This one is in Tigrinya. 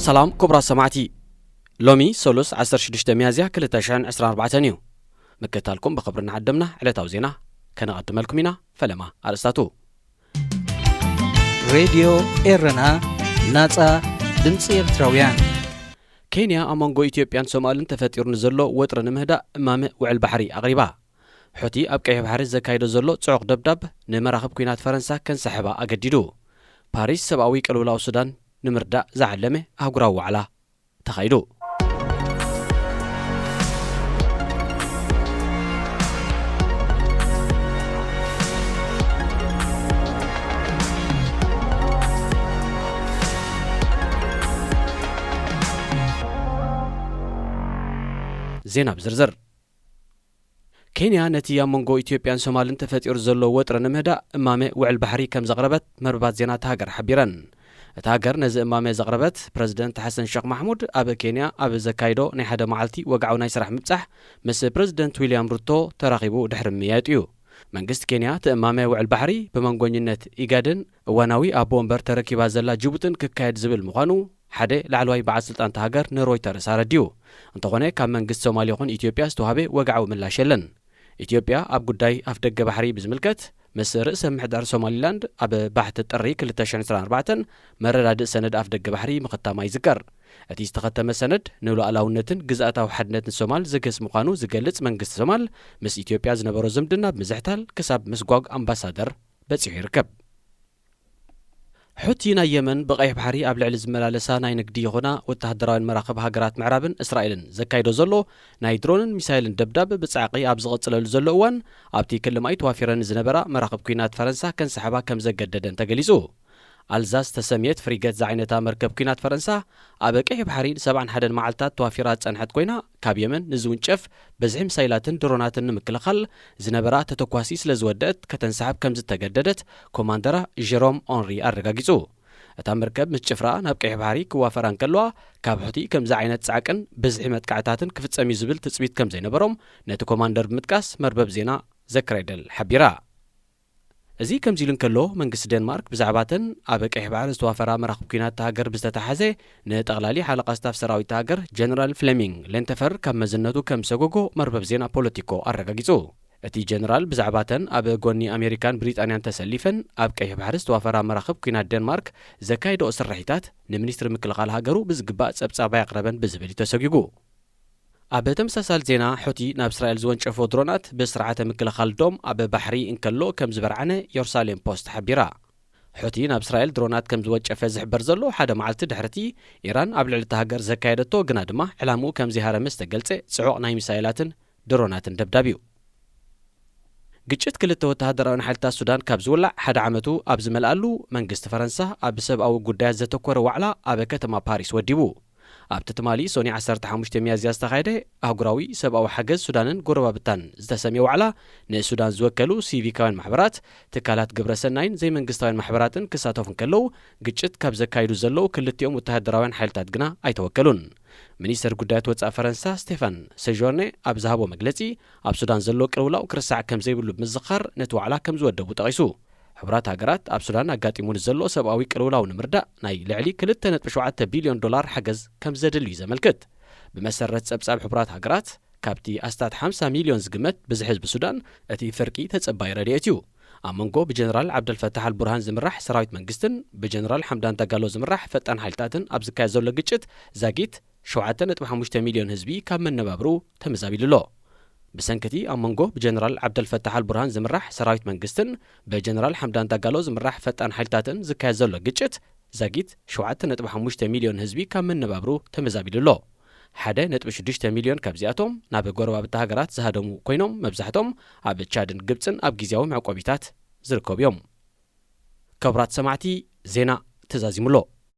ሰላም ክቡራት ሰማዕቲ፣ ሎሚ ሰሉስ ዓሰርተ ሽዱሽተ ሚያዝያ ክልተ ሽሕን ዕስራን ኣርባዕተን እዩ። ምክትታልኩም ብኽብሪ እናዓደምና ዕለታዊ ዜና ከነቐድመልኩም ኢና። ፈለማ ኣርእስታቱ። ሬድዮ ኤረና፣ ናጻ ድምጺ ኤርትራውያን። ኬንያ ኣብ መንጎ ኢትዮጵያን ሶማልን ተፈጢሩ ንዘሎ ወጥሪ ንምህዳእ እማመ ውዕል ባሕሪ ኣቕሪባ። ሑቲ ኣብ ቀይሕ ባሕሪ ዘካይዶ ዘሎ ጽዑቕ ደብዳብ ንመራኽብ ኲናት ፈረንሳ ከንሳሕባ ኣገዲዱ። ፓሪስ ሰብኣዊ ቅልውላው ሱዳን ንምርዳእ ዝዓለመ ኣህጉራዊ ዋዕላ ተኻይዱ። ዜና ብዝርዝር። ኬንያ ነቲ ኣብ መንጎ ኢትዮጵያን ሶማልን ተፈጢሩ ዘሎ ወጥሪ ንምህዳእ እማመ ውዕል ባሕሪ ከም ዘቕረበት መርበባት ዜና እታ ሃገር ሓቢረን። እታ ሃገር ነዚ እማመ ዘቕረበት ፕረዚደንት ሓሰን ሸኽ ማሕሙድ ኣብ ኬንያ ኣብ ዘካይዶ ናይ ሓደ መዓልቲ ወግዓዊ ናይ ስራሕ ምብጻሕ ምስ ፕረዚደንት ዊልያም ሩቶ ተራኺቡ ድሕሪ ምምይያጡ እዩ። መንግስቲ ኬንያ እቲ እማመ ውዕል ባሕሪ ብመንጎኝነት ኢጋድን እዋናዊ ኣቦ ወንበር ተረኪባ ዘላ ጅቡትን ክካየድ ዝብል ምዃኑ ሓደ ላዕለዋይ በዓል ስልጣን እታ ሃገር ንሮይተርስ ኣረዲኡ። እንተኾነ ካብ መንግስቲ ሶማል ይኹን ኢትዮጵያ ዝተዋህበ ወግዓዊ ምላሽ የለን። ኢትዮጵያ ኣብ ጉዳይ ኣፍደገ ባሕሪ ብዝምልከት ምስ ርእሰ ምምሕዳር ሶማሊላንድ ኣብ ባሕቲ ጥሪ ክልተ ሽሕን ዕስራን ኣርባዕተን መረዳድእ ሰነድ ኣፍደገ ባሕሪ ምኽታማ ይዝከር። እቲ ዝተኸተመ ሰነድ ንሉዓላውነትን ግዝኣታዊ ሓድነትን ሶማል ዝግህስ ምዃኑ ዝገልጽ መንግስቲ ሶማል ምስ ኢትዮጵያ ዝነበሮ ዝምድና ብምዝሕታል ክሳብ ምስጓግ ኣምባሳደር በጺሑ ይርከብ። ሑቲ ናይ የመን ብቐይሕ ባሕሪ ኣብ ልዕሊ ዝመላለሳ ናይ ንግዲ ይኹና ወተሃደራውያን መራኽብ ሃገራት ምዕራብን እስራኤልን ዘካይዶ ዘሎ ናይ ድሮንን ሚሳይልን ደብዳብ ብጻዕቒ ኣብ ዝቕጽለሉ ዘሎ እዋን ኣብቲ ክሊ ማይ ተዋፊረን ዝነበራ መራኽብ ኲናት ፈረንሳ ከንሳሕባ ከም ዘገደደን ተገሊጹ። ኣልዛስ ተሰምየት ፍሪገት ዝዓይነታ መርከብ ኲናት ፈረንሳ ኣብ ቀይሕ ባሕሪ ንሰብዓን ሓደን መዓልታት ተዋፊራ ዝጸንሐት ኮይና ካብ የመን ንዝውንጨፍ ብዝሒ ሚሳይላትን ድሮናትን ንምክልኻል ዝነበራ ተተኳሲ ስለ ዝወደአት ከተንሳሕብ ከም ዝተገደደት ኮማንደራ ጀሮም ኦንሪ ኣረጋጊጹ። እታ መርከብ ምስ ጭፍራ ናብ ቀይሕ ባሕሪ ክዋፈራ እንከለዋ ካብ ሑቲ ከምዚ ዓይነት ጻዕቅን ብዝሒ መጥቃዕታትን ክፍጸም እዩ ዝብል ትጽቢት ከም ዘይነበሮም ነቲ ኮማንደር ብምጥቃስ መርበብ ዜና ዘክራይደል ሓቢራ። እዚ ከምዚ ኢሉ እንከሎ መንግስቲ ዴንማርክ ብዛዕባተን ኣብ ቀይሕ ባሕሪ ዝተዋፈራ መራኽብ ኲናት እታ ሃገር ብዝተተሓዘ ንጠቕላሊ ሓለቓ ስታፍ ሰራዊት እታ ሃገር ጀነራል ፍሌሚንግ ሌንተፈር ካብ መዝነቱ ከም ሰጎጎ መርበብ ዜና ፖለቲኮ ኣረጋጊጹ። እቲ ጀነራል ብዛዕባተን ኣብ ጎኒ ኣሜሪካን ብሪጣንያን ተሰሊፈን ኣብ ቀይሕ ባሕሪ ዝተዋፈራ መራኽብ ኲናት ዴንማርክ ዘካየደኦ ስርሒታት ንሚኒስትሪ ምክልኻል ሃገሩ ብዝግባእ ጸብጻብ ኣየቕረበን ብዝብል እዩ ተሰጒጉ። ኣብ ተመሳሳሊ ዜና ሑቲ ናብ እስራኤል ዝወንጨፎ ድሮናት ብስርዓተ ምክልኻል ዶም ኣብ ባሕሪ እንከሎ ከም ዝበርዓነ የሩሳሌም ፖስት ሓቢራ። ሑቲ ናብ እስራኤል ድሮናት ከም ዝወንጨፈ ዝሕበር ዘሎ ሓደ መዓልቲ ድሕርቲ ኢራን ኣብ ልዕሊ እታ ሃገር ዘካየደቶ ግና ድማ ዕላምኡ ከም ዘይሃረመ ዝተገልጸ ጽዑቕ ናይ ሚሳይላትን ድሮናትን ደብዳብ እዩ። ግጭት ክልተ ወተሃደራውያን ሓይልታት ሱዳን ካብ ዝውላዕ ሓደ ዓመቱ ኣብ ዝመልኣሉ መንግስቲ ፈረንሳ ኣብ ሰብኣዊ ጉዳያት ዘተኮረ ዋዕላ ኣብ ከተማ ፓሪስ ወዲቡ። ኣብቲ ትማሊ ሶኒ ዓሰርተ ሓሙሽተ ሚያዝያ ዝተኻየደ ኣህጉራዊ ሰብኣዊ ሓገዝ ሱዳንን ጎረባብታን ዝተሰምየ ዋዕላ ንሱዳን ዝወከሉ ሲቪካውያን ማሕበራት፣ ትካላት ግብረ ሰናይን ዘይመንግስታውያን ማሕበራትን ክሳተፉ እንከለዉ ግጭት ካብ ዘካይዱ ዘለዉ ክልቲኦም ወተሃደራውያን ሓይልታት ግና ኣይተወከሉን። ሚኒስተር ጉዳያት ወጻኢ ፈረንሳ ስቴፋን ሴጆርኔ ኣብ ዝሃቦ መግለጺ ኣብ ሱዳን ዘሎ ቅልውላው ክርሳዕ ከም ዘይብሉ ብምዝኻር ነቲ ዋዕላ ከም ዝወደቡ ጠቒሱ። ሕቡራት ሃገራት ኣብ ሱዳን ኣጋጢሙ ንዘሎ ሰብኣዊ ቅልውላው ንምርዳእ ናይ ልዕሊ ክልተ ነጥቢ ሸውዓተ ቢልዮን ዶላር ሓገዝ ከም ዘድሊ እዩ ዘመልክት። ብመሰረት ጸብጻብ ሕቡራት ሃገራት ካብቲ ኣስታት ሓምሳ ሚልዮን ዝግመት ብዝሒ ህዝቢ ሱዳን እቲ ፍርቂ ተጸባይ ረድኤት እዩ። ኣብ መንጎ ብጀነራል ዓብደልፈታሕ ኣልቡርሃን ዝምራሕ ሰራዊት መንግስትን ብጀነራል ሓምዳን ዳጋሎ ዝምራሕ ፈጣን ሓይልታትን ኣብ ዝካየድ ዘሎ ግጭት ዛጊት ሸውዓተ ነጥቢ ሓሙሽተ ሚልዮን ህዝቢ ካብ መነባብሩ ተመዛቢሉ ኣሎ። ብሰንኪ እቲ ኣብ መንጎ ብጀነራል ዓብደልፈታሕ ኣልቡርሃን ዝምራሕ ሰራዊት መንግስትን ብጀነራል ሓምዳን ዳጋሎ ዝምራሕ ፈጣን ሓይልታትን ዝካየድ ዘሎ ግጭት ዛጊት ሸውዓተ ነጥቢ ሓሙሽተ ሚልዮን ህዝቢ ካብ መነባብሩ ተመዛቢሉ ኣሎ። ሓደ ነጥቢ ሽዱሽተ ሚልዮን ካብዚኣቶም ናብ ጎረባብቲ ሃገራት ዝሃደሙ ኮይኖም መብዛሕቶም ኣብ ቻድን ግብጽን ኣብ ግዝያዊ መዕቆቢታት ዝርከቡ እዮም። ክቡራት ሰማዕቲ፣ ዜና ተዛዚሙ ኣሎ።